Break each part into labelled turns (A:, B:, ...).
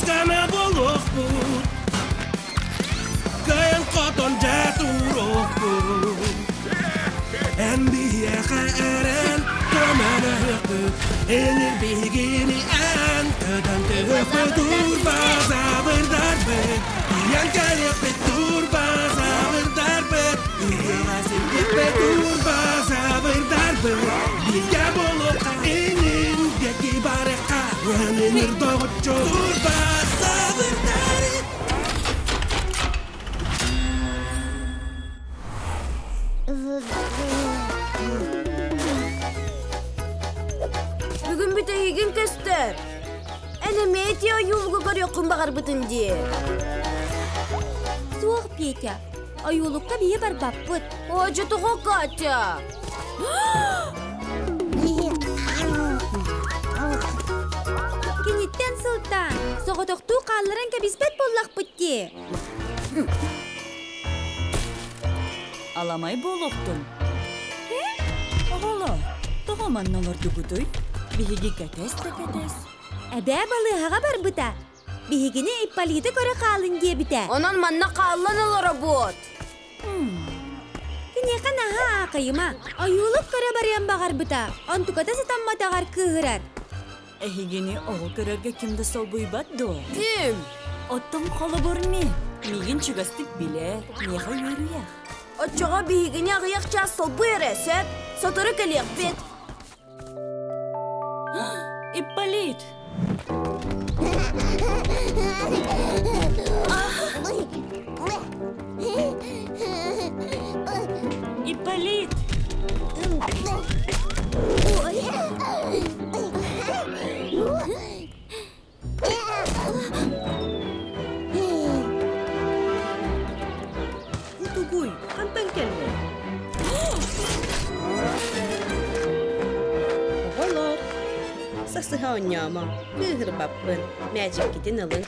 A: Күүс-көмө буолуохпут, Кыайан-хотон дьэ туруохпут. Эн биһиэхэ эрэн көмөлөһүөхпүт, Энир биһигини эн көтөн түһүөхпүт. Турбазаврдарбыт, тиийэн кэлиэхпит. Турбазаврдарбыт, ыһыаҕа сирдиэхпит. Турбазаврдарбыт, бииргэ буолуохха, инин диэки барыахха, Өнүнүр доҕоччу турбазаврдар.
B: Бүгүн бүтэһигин көстөр. Эн эмиэ ити ойуулугу көрүөххүн баҕарбытын дии.
C: Суох, Петя. Ойуулукка биһи барбаппыт.
B: О, дьэ тоҕо, Катя?
C: Киниттэн сылтаан, соҕотохтуу хаалларан кэбиспэт буоллахпыт дии.
D: Аламай буолуохтун. Оҕолор, тоҕо манна олордугутуй? Биһиги кэтэс да кэтэс.
C: Эбээ балыыһаҕа барбыта. Биһигини Ипполиты көрө хаалын диэбитэ.
B: Онон манна хааллан олоробут.
C: Киниэхэ наһаа аакайыма. Ойуулук көрө барыан баҕарбыта. Онтуката сатамматаҕар кыыһырар.
D: Эһигини оҕо көрөргө ким да солбуйбат дуо?
B: Ким?
D: Оттон холобур мин. Миигин чугастык билэр, миэхэ үөрүйэх.
B: Оччоҕо биһигини аҕыйах чаас солбуй эрэ, сөп? Сотору кэлиэхпит.
D: Ипполит! Ипполит!
E: Тугуй, хантан кэллэ? Оҕолор, сасыһа оонньоомо, кыыһырбаппын, мээчиккитин ылыҥ.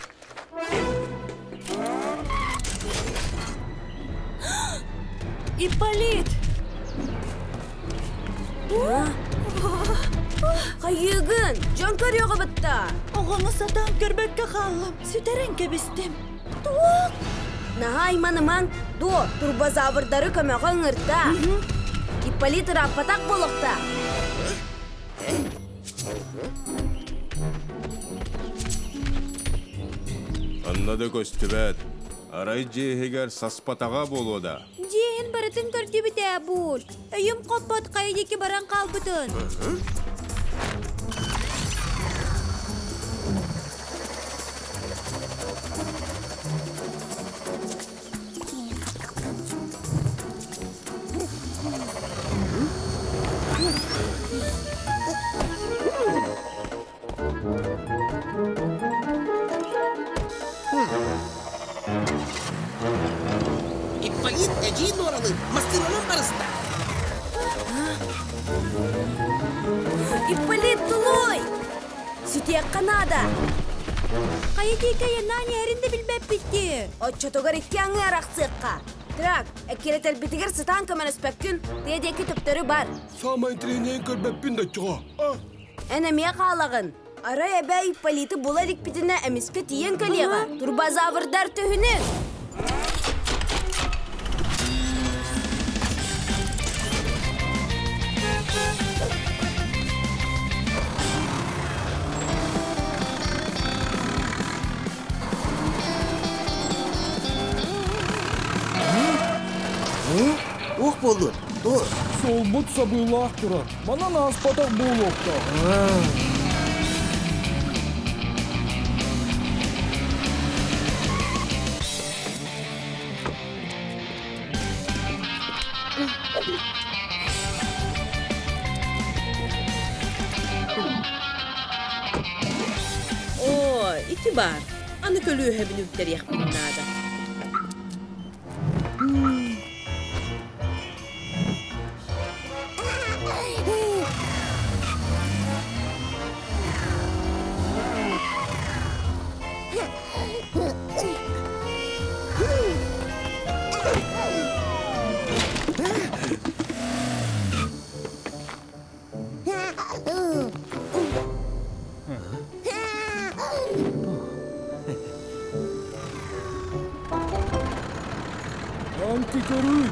D: Ипполит!
B: Хайыыгын, дьон көрүөҕү бытта.
D: Оҕону сатаан көрбөккө хааллым, сүтэрэн кэбистим.
B: Туох? Наһаа айманымаҥ, дуо, турбозаврдары көмөҕө ыҥырта. Ипполит ырааппатах буолуохта.
F: Онно да көстүбэт. Арай дьиэ иһигэр саспатаҕа буолуо да.
C: Дьиэ иһин барытын көрдүбүт ээ, Буль. Өйүм хоппот хайа диэки баран хаалбытын.
A: Ипполит эдьиий Норалыын массыынанан барыста.
B: Ипполит, тулуй! Сүтүөххэ наада.
C: Хайа диэки айаннаан иһэрин да билбэппит дии.
B: Оччотугар икки аҥыы арахсыахха. Трак, эккирэтэрбитигэр сытаан көмөлөспөккүн, тыа диэки төптөрү бар.
G: Саамай интэриэһинэйин көрбөппүн да чоҕо.
B: Эн эмиэ хаалаҕын. Арай эбээ Ипполиты була иликпитинэ эмискэ тиийэн кэлиэҕэ. Турбозаврдар түһүнүҥ!
A: Уох буоллун, тур.
G: Суолбут сабыылаах турар. Манан ааспатах буолуохтаах.
E: Оо, ити баар. Аны көлүөһэбин үктэриэхпин наада.
G: Эн кикерүй.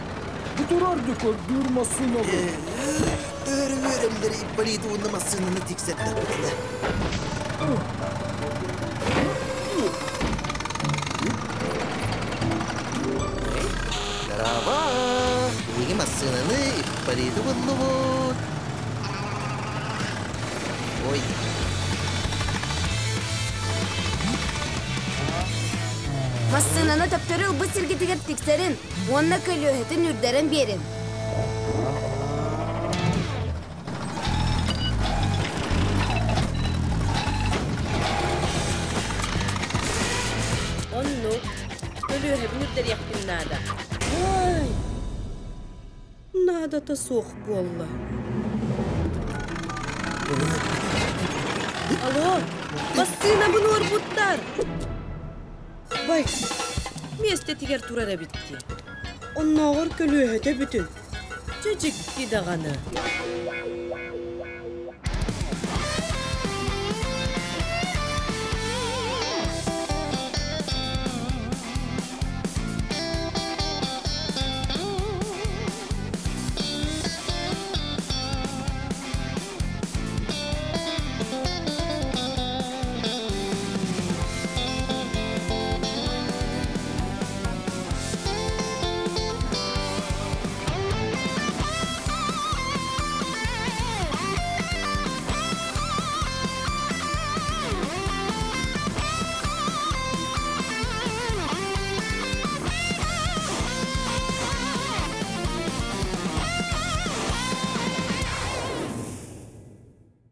G: Бу турар да көрдүүр массыынабыт.
H: Төһөрү үөрэллэр Ипполит уонна массыынаны тиксэрдэхпитинэ. Браво! Биһиги массыынаны Ипполиты буллубут. Ой.
B: Массыынаны төптөрү ылбыт сиргитигэр тиксэрин уонна көлүөһэтин үрдэрэн биэрин.
E: Оннук. Көлүөһэбин үрдэриэхпин наада. Ай! Наадата суох буолла. Алло, массыынабын уорбуттар! Бай, миэстэтигэр турар эбит дии. Оннооҕор көлүөһэтэ бүтүн. Дьэ дьикти даҕаны.